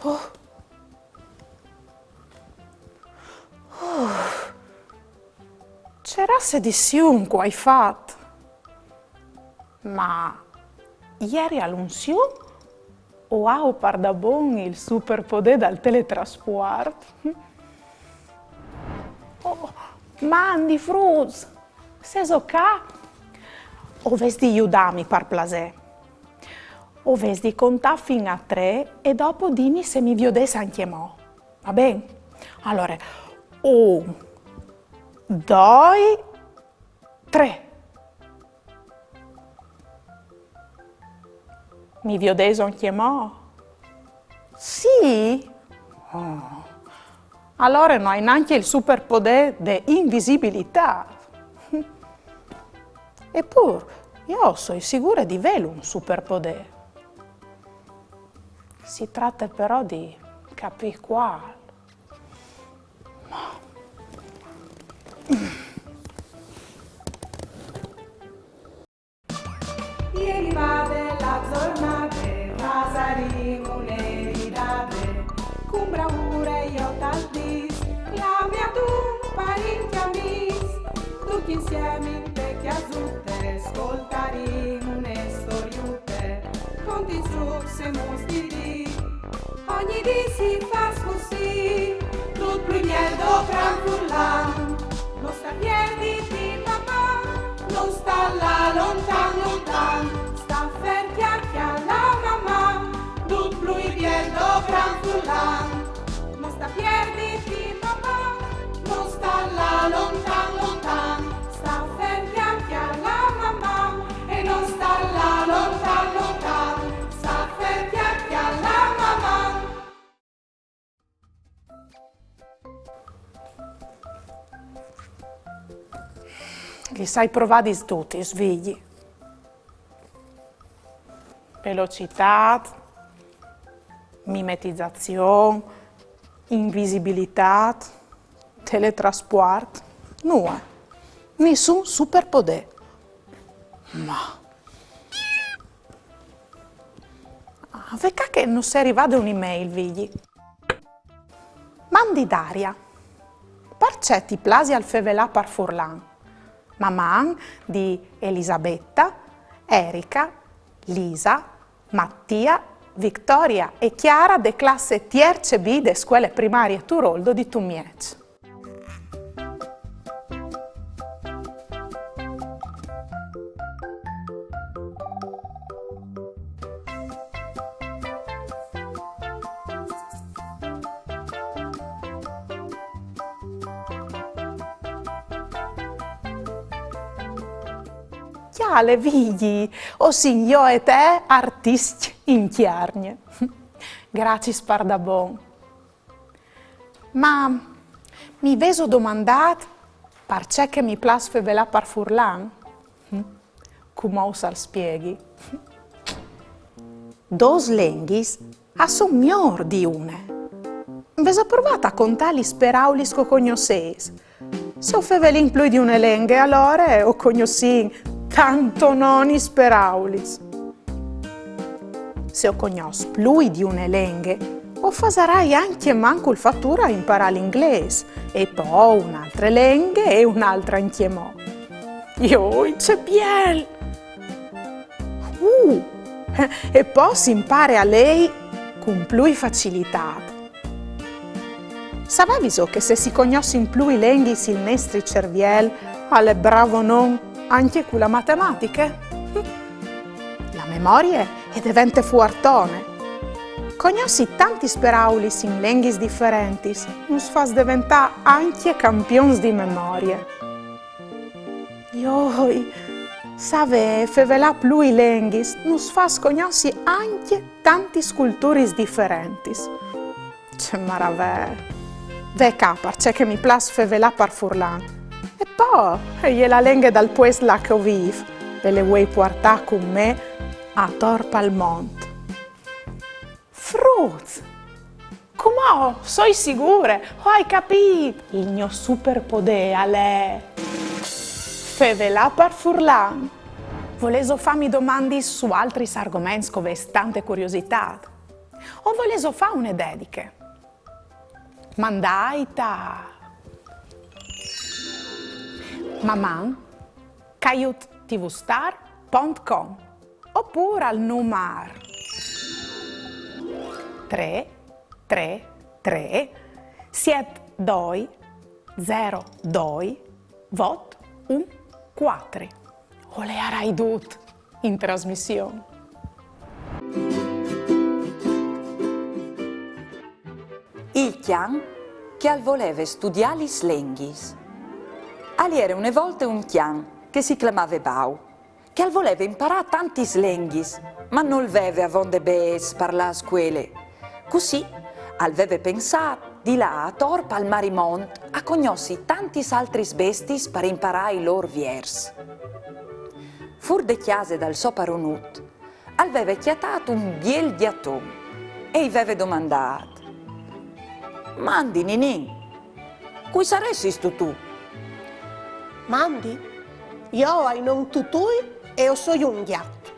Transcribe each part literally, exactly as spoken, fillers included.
Oh. Oh. Ce rasse di sium che o ai fat? Ma jeri a l'unsiun o aio pardabon il superpodè dal teletraspuart? Oh, mandi fruts, sêso ca? O vês di judâmi par plasê. O vês di contâ fin a trê e dopo dîmi se mi viodês ancjemò. Va ben? Alore, un, doi, trê. Mi viodêso ancjemò? Sì? Oh. Alore no ai nancje il superpodè de invisibilitât. Epûr, jo o soi sigure di vêlu un superpodè. Si trate però di capî cuâl. E rivade la zornade, fasarìn une ridade, cun braure jo tal dîs, clamìn a dut parint e amîs, ducj insiemi inte cjasute, scoltarìn une storiute, conte i zûcs e mûts di dì. Ogni dì si fâs cussì, dut plui biel dopran furlan. No sta pierditi, mamà, no sta lâ lontan, lontan. Sta fer, cjacle la mamà, dut plui biel dopran furlan. No sta pierditi, mamà, no sta lâ lontan, lontan. Sta fer, cjacle la mamà, e no sta lâ lontan, lontan. Sta fer, cjacle la mamà. Lis ai provadis dutis, Vigji. Velocitât, mimetizazion, invisibilitât, teletraspuart, nuie. Nissun superpodè. Ma Ah, ve ca che nus è rivade une mail, Vigji. Mandi Daria. Parcè ti plasial fevelâ par furlan? Maman di Elisabetta, Erika, Lisa, Mattia, Victoria e Chiara de classe tierce B de scuele primarie Turoldo di Tumieç. Cjale, Vigji, o sin jo e te artiscj in Cjargne. Graciis pardabon. Ma mi vêso domandât parcè che mi plâs fevelâ par furlan? Hm? Cumò us al spieghi. Dôs lenghis a son miôr di une. Vêso provât a contâ lis peraulis che o cognossês? Se o fevelìn plui di une lenghe, alore o cognossìn tantononis peraulis. Se o cognòs plui di une lenghe, o fasarai ancje mancul fature a imparâ l'inglês, e po une altre lenghe e une altre ancjemò. Joi, ce biel! Uh! E po si impare a lei cun plui facilitât. Savêso che se si cognossin plui lenghis il nestri cerviel al è bravonon ancje cu la matematiche? La memorie e devente fuartone. Cognossi tantis peraulis in lenghis diferentis nus fâs deventâ ancje campions di memorie. Joi, savê fevelâ plui lenghis nus fâs cognossi ancje tantis culturis diferentis. Ce maravee! Ve ca parcè che mi plâs fevelâ par furlan. E po, e je la lenghe dal puest là che o vîf, ve le vuei puartâ cun me ator pal mont. Fruts! Cumò soi sigure, o ai capît! Il gno superpodê al è fevelâ par furlan. Volêso fâmi domandis su altris argoments che o vês tante curiositât? O volêso fâ une dediche? Mandait a maman caiut tvstar pont com opûr al numar trê trê trê siet doi zero doi vot un cuatri. O leiarai dut in trasmission. Il cjan che al voleve studiâ lis lenghis. Al jere une volte un cjan che si clamave Bau, che al voleve imparâ tantis lenghis, ma nol veve avonde bêçs par lâ a scuele. Cussì al veve pensât di lâ ator pal marimont a cognossi tantis altris bestiis par imparâ i lôr viers. Fûr de cjase dal so paronut, al veve cjatât un biel gjaton e i veve domandât: Mandi, Ninin, cui saressistu tu? Mandi, jo o ai non Tutui e o soi un gjat.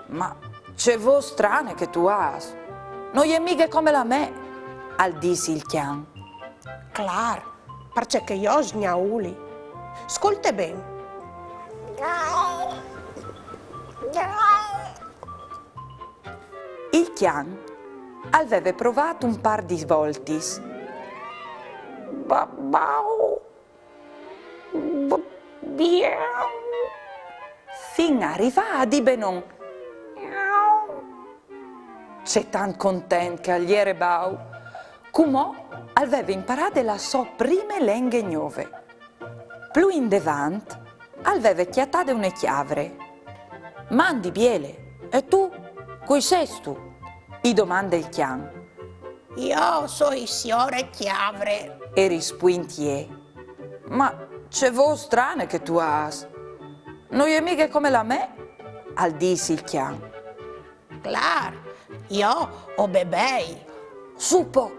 Ma ce vôs strane che tu âs! No je mighe come la mê, al dîs il cjan. Clâr, parcè che jo o sgnauli. Scolte ben. Il cjan al veve provât un pâr di voltis. Ba-, bau. B-, biau. Fin a rivâ a dî benon. Miau. Ce tant content che al jere Bau! Cumò al veve imparade la sô prime lenghe gnove. Plui indevant al veve cjatade une cjavre. Mandi, biele, e tu? Cui sêstu? I domande il cjan. Jo o soi siore Cjavre, e rispuint jê. Ma ce vôs strane che tu âs! No je mighe come la mê, al dîs il cjan. Clâr, jo o bebei. Sù po,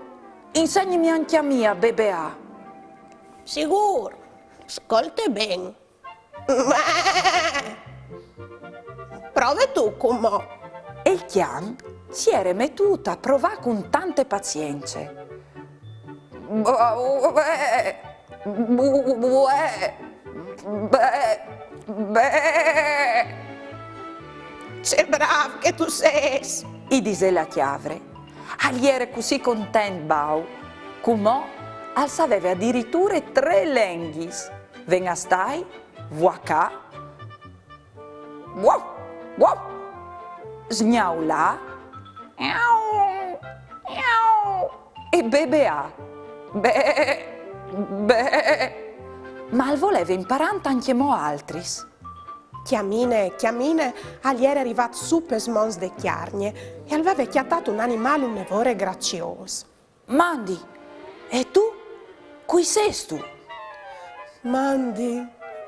insegnimi ancje a mi a bebeâ. Sigûr, scolte ben. Prove tu cumò. E il cjan si jere metût a provâ cun tante pazience. Bè, bè, bè, bè. Ce brâf che tu sês, i disè la cjavre. Al jere cussì content Bau, cumò al saveve adiriture trê lenghis. Ven a stâi, vuacâ, vuaf, vuaf, sgnaulâ, miau, miau, e bebeâ, bè, bè. Ma al voleve imparânt ancjemò altris. Cjamine, cjamine, al jere rivât sù pes monts de Cjargne e al veve cjatât un animâl une vore graciôs. Mandi, e tu? Cui sêstu? Mandi,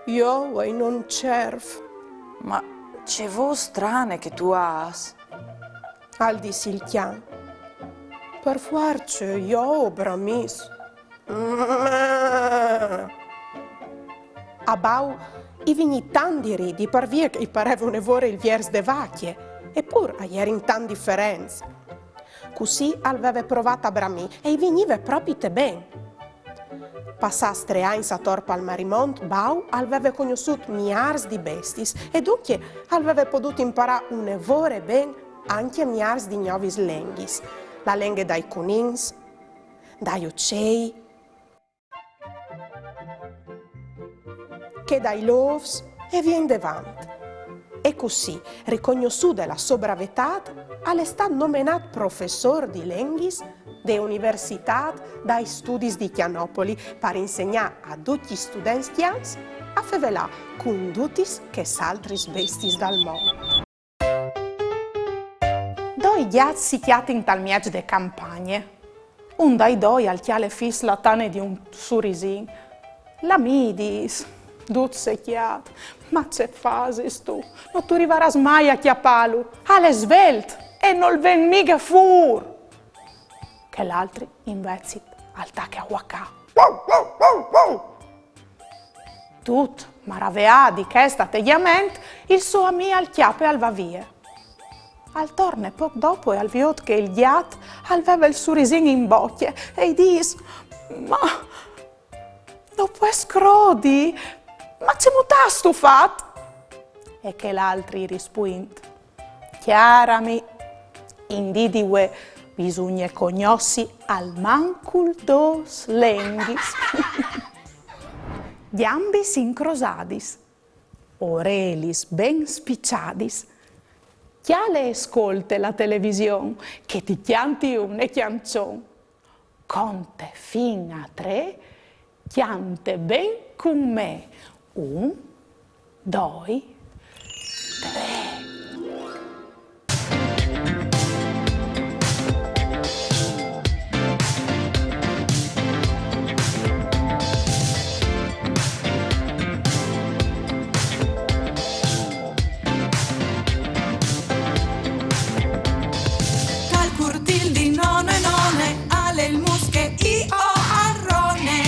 jo o ai non Cerf. Ma ce vôs strane che tu âs, al dîs il cjan. Par fuarce jo o bramìs. A Bau i vignì tant di ridi, par vie che i pareve une vore il viers de vacje, epûr a jerin tant diferents. Cussì al veve provât a bramî e i vignive propite ben. Passâts trê agns ator pal marimont, Bau al veve cognossût miârs di bestiis e duncje al veve podût imparâ une vore ben ancje miârs di gnovis lenghis, la lenghe dai cunins, dai ucei, chê dai lôfs e vie indevant. E cussì, ricognossude la sô bravetât, al è stât nomenât professôr di lenghis de Universitât dai Studis di Cjanopoli par insegnâ a ducj i students cjans a fevelâ cun dutis chês altris bestiis dal mont. Doi gjats si cjatin tal mieç de campagne. Un dai doi al cjale fis la tane di un surisin. L'ami i dîs, dut secjât: Ma ce fasistu? No tu rivarâs mai a cjapâlu. Al è svelt e nol ven mighe fûr. Chel altri, invezit, al tache a uacâ. Dut maraveât di chest ategjament, il so amì al cjape e al va vie. Al torne pôc dopo e al viôt che il gjat al veve il surisin in bocje e i dîs: «Ma no pues crodi, ma cemût âstu fat?» E chel altri i rispuint: «Cjâr amì, in dì di vuê bisugne cognossi almancul dôs lenghis.» Gjambis incrosadis, orelis ben spiçadis, cjale e scolte la television, che ti cjanti une cjançon. Conte fin a trê, cjante ben cun me. Un, doi, trê. Tal curtîl di none none, al è il mus che i o al rone.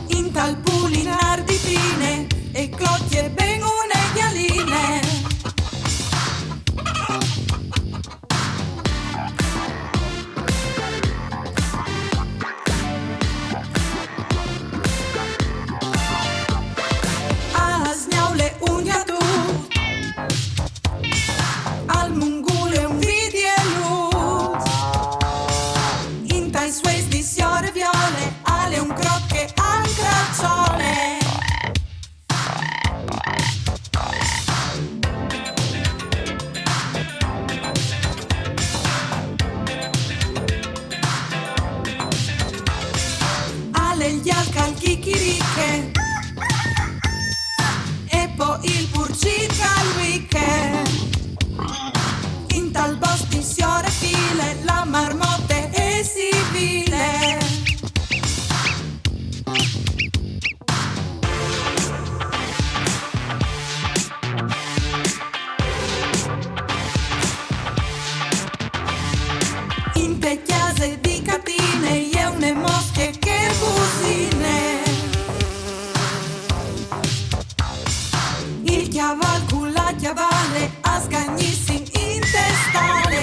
Intal pulinâr di Pine, e clocje ben une gjaline. Al sgnaule un gjatut, al mungule un vidielut. Intai sueis di siore Viole, al è un crot che al craçole. Al è il gjat che al chichiriche e po il purcit che al luiche. Intal bosc di siore File, la marmote e si vile. Inte cjase di Catine e je une mosche che busine. Il cjaval cu la cjavale a sgagnissin inte stale.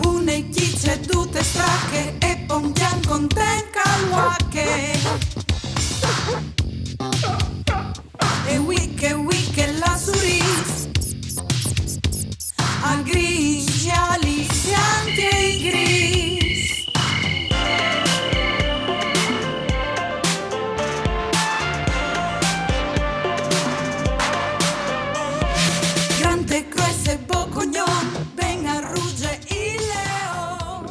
Une cjice dute strache e po un cjan content che al uache. E uiche, uiche, la surîs. Al grîs, al è bianc e grîs. Grant e grues e bocognon, ben al ruze il leon.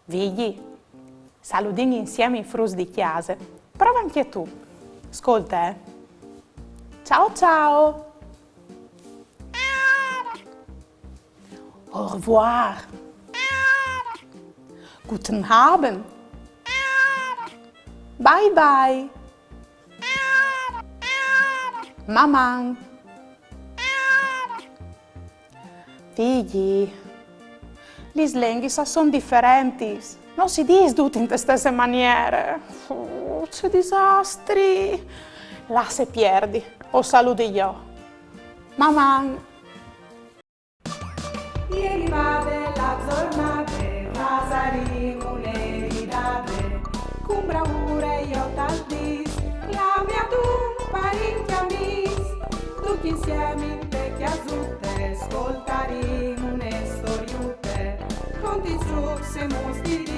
Vigji, saludìn insiemi i fruts di cjase. Prove ancje tu. Scolte, eh. Ciao, ciao. Au revoir. Guten Abend. Bye bye. Maman. Vigji, lis lenghis a son diferentis. No si dîs dut inte stesse maniere. Uh, ce disastri! Lasse pierdi, o saludi jo. Maman! E je rivade la zornade, fasarìn une ridade, cun bravure jo tal dîs, clamìn un parint di amîs, ducj insiemi inte cjasute, scoltarìn une storiute, conte zûcs e mûts di dì.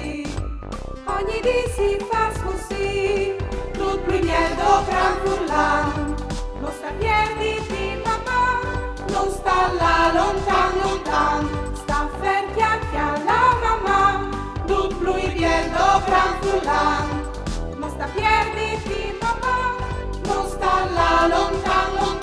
Ogni dì si fâs cussì, dut plui biel dopran furlan. No sta pierditi, Maman, no sta lâ lontan, lontan. Sta fer, cjale, cjale, Maman, dut plui biel dopran furlan. No sta pierditi, Maman, no sta lâ lontan, lontan.